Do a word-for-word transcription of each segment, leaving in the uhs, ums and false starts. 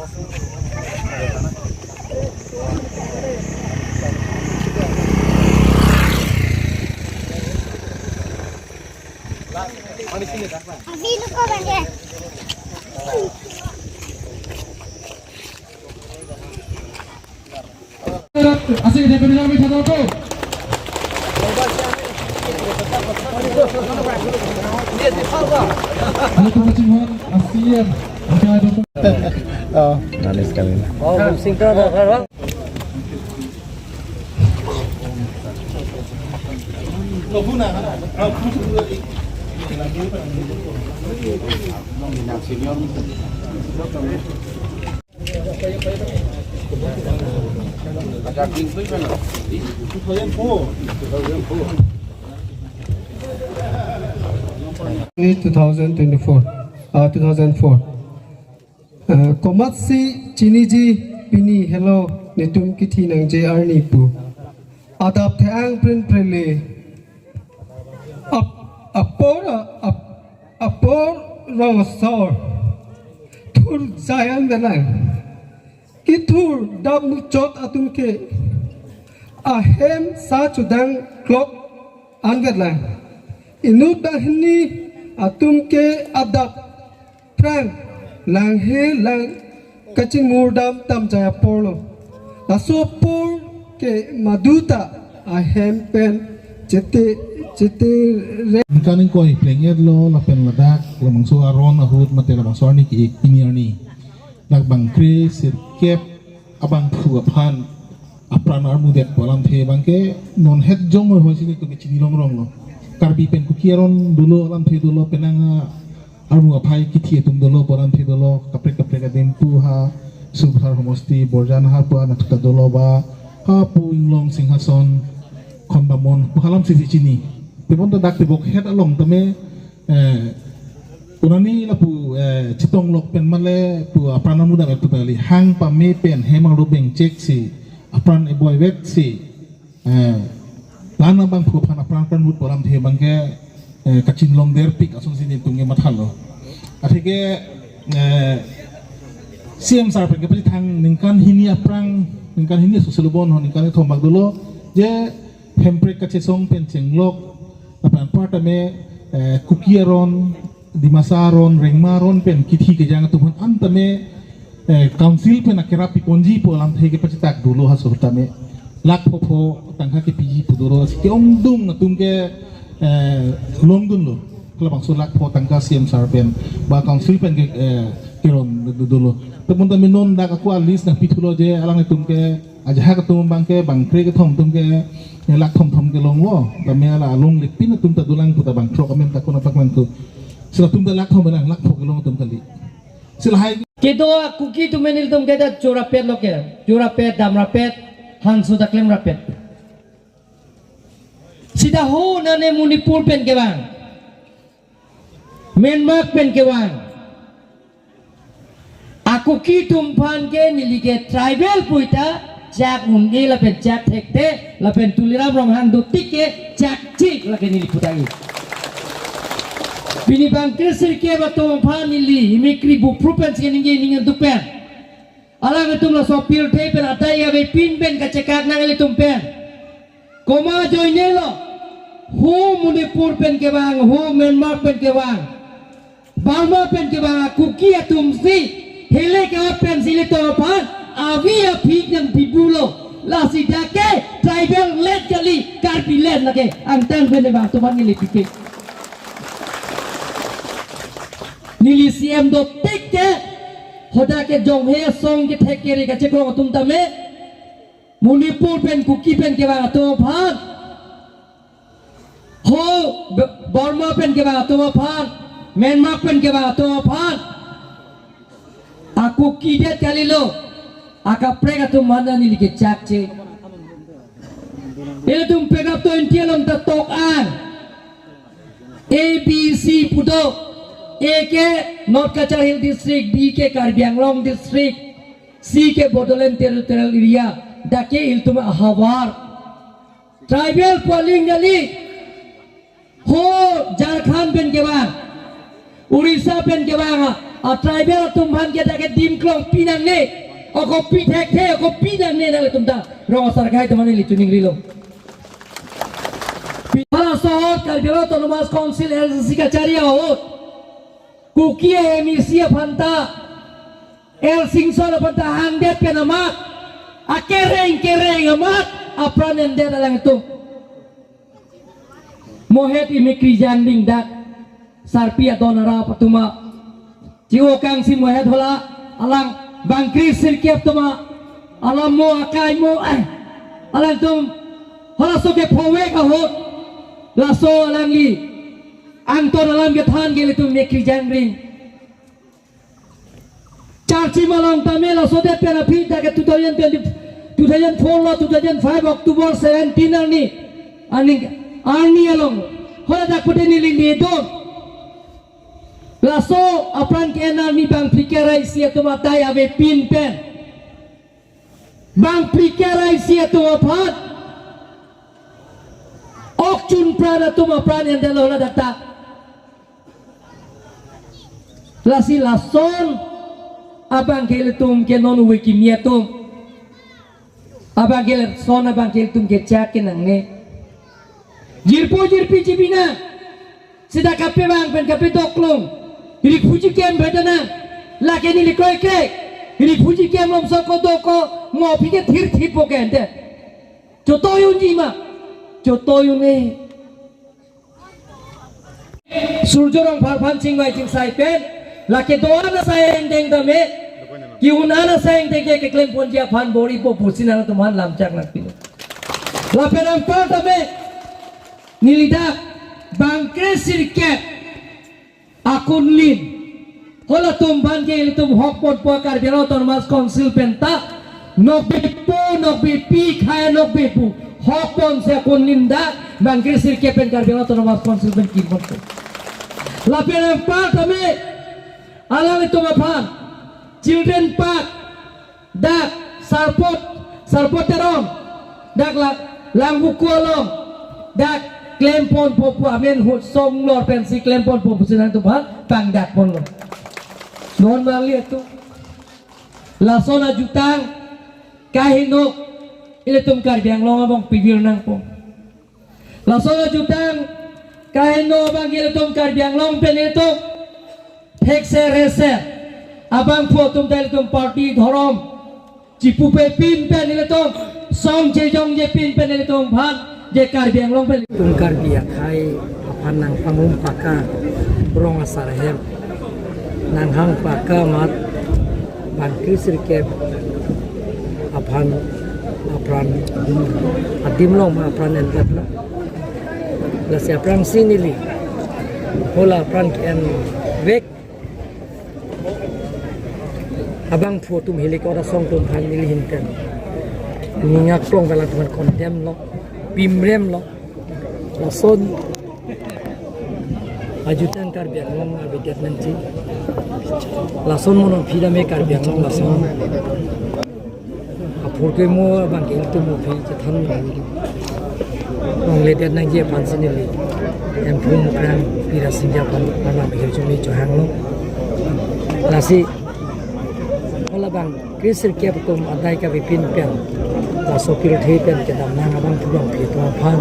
Así que te pedí la misa, doctor. Ano tu kachinghon, asiem. Oh. Manis kali. Oh, singkat. Two thousand twenty-four, uh, two thousand four. Uh, komatsi chiniji pini helo netum kithi nangji arni pu. Adap the-ang prin prele. Ap-, apor, ap-, apor rong asor. Thur jayan velang. Kithur dam muchot atum ke ahem sa chudang klok anvet lang. Inut banghini atum ke adap prang langhe lang kachingmur dam tam jaya porlo. Laso apor ke maduta ahem pen chete, chete re. Ningkan ingkoi plengirlo lapen ladak labangso aron ahut mate labangso arni ke-ik pini arni. Dak bang kre sirkep abangphu aphan apran armudet pu alamthe abangke non het jong hoi hoi si netum ke chini longrong lo. Karbi pen Kuki aron dolo, alamthe dolo, penang armu aphai kithi atum dolo, pu alamthe dolo, kaprek kaprek adim pu ha, Sukthar homosti, Borjan ha pu anatthu ta dolo ba, ha pu Inglong Singhason, Khondamon pu halam si si chini. Tebon ta dak tebok het along tame, eh, unani lapu, eh, chetong lok pen male pu apran armudet pu ta kali, hang pame pen hem arlo bengchek si apran eboi vet si, eh, la-an abangphu aphan apran apran mut pu alamthe abangke, eh, kachinlong derpik ason si netum ke mathalo. Atheke, eh, C M sir pen kepachethang ningkan hini aphrang, ningkan hini aso selubon ho ningkan kethom bak dolo, je Hemprek kachesong pen chenglok, lapen anparta me, eh, Kuki aron, Dimasa aron, Rengma aron pen kithi kejang atum aphan an tame, eh, council pen akerap piponji pu alamthe kepachethak dolo ha so tame. Lakh pho pho tangka kepiji pu dolo, si ke-ongdung atum ke, eh, longdunlo. Halabangso lakh pho tangka C M sir pen ba council pen ke, eh, keron do-, dolo. Tebon tame non dak ako a-list nangpithulo je alanglitum ke ajahak atum abangke bang kre kethom atum ke, eh, lakh thom thom kelonglo. Tame la along lepin atum ta dolang pu ta bang throk amen ta kona paklang tu. Si latum ta lakh thom lang, lakh pho kelong atum kali. Si lahai. Kedo a-Kuki atum pen ilitum ke ta chorapet lo ke. Chorapet, damrapet, hanso ta klemrapet. Sita ho nane Manipur pen kevang, Myanmar pen kevang a-Kuki atum aphan ke neli ke tribal puita chak un-e lapen chak thekte lapen Tuliram Ronghang dotik ke chak chik lake neli putang-i. Pini bang kre sirkep atum aphan neli imikri bupru pen si ningje ning duk pen. Alangtum laso pirthe pen adai avepin pen kachekak nang ilitum pen. Komat ajoine lo, ho Manipur pen kevang, ho Myanmar pen kevang, Burma pen kevang a-Kuki atum si hele ke-ot pen si ilitum aphan avi aphi nangpibulo. Lasi dak ke tribal land kali, Karbi land lake, angtan pen kevang atum aphan neli pike. Neli C M dotik ke, hadak ke jonghe asong kethek kere kachekrong atum tame, Manipur pen Kuki pen kevang atum aphan, ho B-, Burma pen kevang atum aphan, Myanmar pen kevang atum aphan, a-Kuki det kalilo, akaprek atum aphan neli ke chak che. Ilitum pegap to inti along ta tok an. A, B, C pu do. A ke North Cachar Hill District, B ke Karbi Anglong District, C ke Bodoland Territorial Area, D ke ilitum ahavar. Tribal pu aling kali. Ho Jharkhand pen kevang, Orissa pen kevang, A tribal atum aphan ke dak ke dim klong pinangne, ako pi thekthe, ako pinangne nanglitum ta rong asar akhei atum aphan neli chuning rilo. Pi halaso ahut Karbi Anglong Autonomous Council L C C kachari ahut Kuki M A C aphan ta, L Singson aphan ta hangdet pen amat, akereng kereng amat apran endet alangtum. Mohet imi krijang ding dak sarpi adon arap atum a chi-o kangsi mohet hala alang bangkri sirkep atum a alam mo akai mo, eh, alangtum halaso kephovek ahut laso alangli angton alam kethan ke ilitum imi krijang ding. Charchi malong tame laso det pen aphi dak ke two thousand twenty, two thousand four lo, two thousand five October seventeen arni, arni, arni along. Hala dak pute neli ledun. Laso apran ke-en arni bang phlikar isi atum adai avepin pen, bang phlikar isi atum aphan ok chunpran atum apran endetlo hala dak ta. Lasi lason abang ke ilitum ke non uwe kimi atum, abang ke lason abang ke ilitum kechak kenangne. Jirpo jirpi chibina, seta kapevang pen kapedoklong, ri phuji kem bhai dana, lake neli kroikroi, ri phuji kem lomso kodo ko, mo aphi ke thir thir po ke ente. Chotoyunji ma, chotoyun-e. Surjya Rongphar aphan chingvai chingsai pen, lake do-an asai angdeng tame, ki-un-an asai angdeng ke keklem ponji aphan bor-ipo pusi nangtum aphan lamchak nangpilo. Lapen anpar tame, neli dak bangkre sirkep akunlin, halatum aphan ke ilitum hok ponpo Karbi Anglong Autonomous Council pen ta, nokbepo, nokbepi, khei nokbepo, hok ponsi akunlin dak bangkre sirkep pen Karbi Anglong Autonomous Council pen kim ponpo. Lapen anpar tame, alanglitum aphan Children Park, dak Sarpo, Sarpo Teron, dak la, Langbuku along, dak klem ponpo pu amen hu songlor pensi klem ponpo pusi nangtum aphan pangdak ponlo. Non mali itu. Lason ajutang kaheno ilitum Karbi Anglong abang pivir nangpo. Lason ajutang kaheno abang ilitum Karbi Anglong pen ilitum thekser reser abangphu atum ta ilitum party dhorom chipupepin pen ilitum song chejongjepin pen ilitum aphan je Karbi Anglong pen ilitum Karbi akhei aphan nangpangrum paka rong asar ahem nanghang paka amat bangkre sirkep aphan apran adim along ma apran endetlo. Lasi aphrangsi neli hala apran ke-envek abangphu atum hilik ora song atum aphan neli ahin pen ning aklong pen alangtum aphan condemn lo, pimrem lo. Lason ajutang Karbi Anglong avedet nangji. Lason mo non phi tame Karbi Anglong lason aphurkimo abang ke ilitum aphi chethan longledet nangji aphansi neli Hemphu Mukrang Biren Singja aphan nang hirjume chohanglo. Lasi hala bangkre sirkep atum adai kavepin pen laso pirthe pen kedamnang abangphu abangphi atum aphan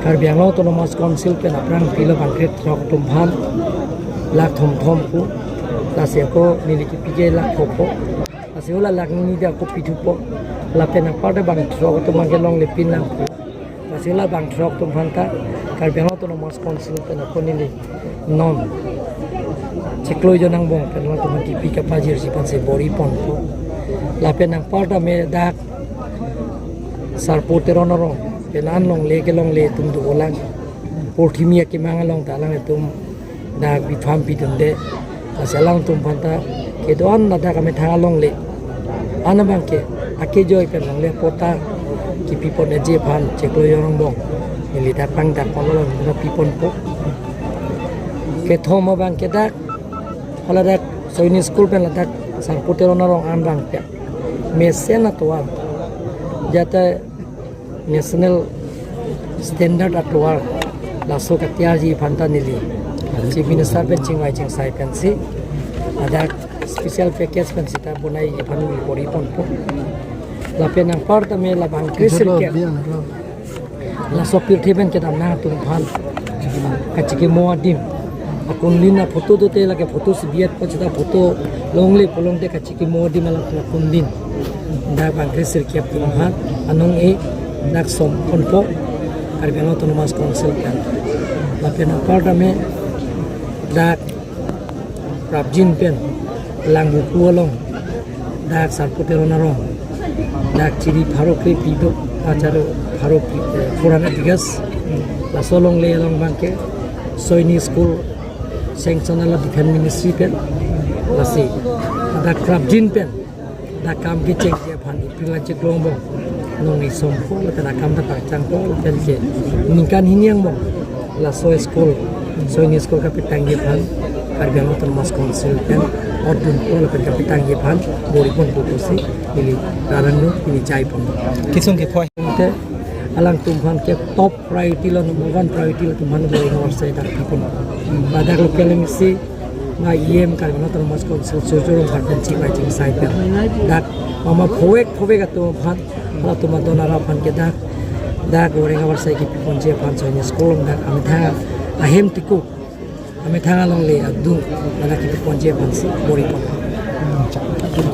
Karbi Anglong Autonomous Council pen aphrang pilo bangkre throk atum aphan lakh thomthom pu. Lasi ako neli kipi ke lakh pho pu. Lasi hala lakh hini dak ako pithupo. Lapen anpar ta bang throk atum abang ke longlepin nangpo. Lasi hala bang throk atum aphan ta Karbi Anglong Autonomous Council pen ako neli non chiklo jon angbong pen alangtum aphan kipi kapajirsi aphansi bor-i ponpo. Lapen anpar tame dak Sarpo Teron arong pen an longle kelongle atum dolang. Porthimi akemang along ta alangtum dak biphan pidunde. Lasi alangtum aphan ta kedo-an ladak amethang alongle an abang ke akejoi pen longle apot ta kipi pon-eji aphan chiklo jon angbong neli dak pangdak pon along neli pi ponpo. Kethom abang ke dak hala dak Soini School pen ladak Sarpo Teron arong an abang ke mesen atovar jate national standard atovar laso katiyarji aphan ta neli Chief Minister pen chingvai chingsai pensi Ladak special package pen sita bonai aphan bor-i ponpo. Lapen anpar tame labang Chris Jodo Rikia. Biang, jodo. Laso pirthe pen kedam nang atum aphan kachikimo adim. Akunlin aphoto dote lake photo si biat po sita photo longle polongte kachikimo adim ala akunlin. Dak bang Chris Rikia atum aphan anong e dak som ponpo Karbi Anglong Autonomous Council pen. Lapen anpar tame dak prapjin pen Langhupu along dak Sarpo Teron arong dak chiri pharo kre pido acharo pharo pi, eh, four hundred bighas laso longle along bangke Soini School sanction ala Defense Ministry pen lasi dak prapjin pen dak kam kechengji aphan April achiklo angbong nong isom po lapen akam ta pangchang po lapen ke ningkan hini angbong laso school Soini School kapetangji aphan Karbi Anglong Autonomous Council pen ordun po lapen kapetangji aphan bor-i ponpo pusi ili rarang no ili chai pon. Kesung kephoi. Te alangtum aphan ke top priority lo, number one priority lo atum aphan Waring Avarsai dak pipon. Ladak local M C, ngai E M Karbi Anglong Autonomous Council Surjya Rongphar pen chibai chingsai pen. Dak mama phovek phovek atum aphan, halatum adon arap aphan ke dak, dak Waring Avarsai kepiponji aphan Soini School dak amethang ahem tiko, amethang alongle adung, ladak kepiponji aphan si bor-i pon.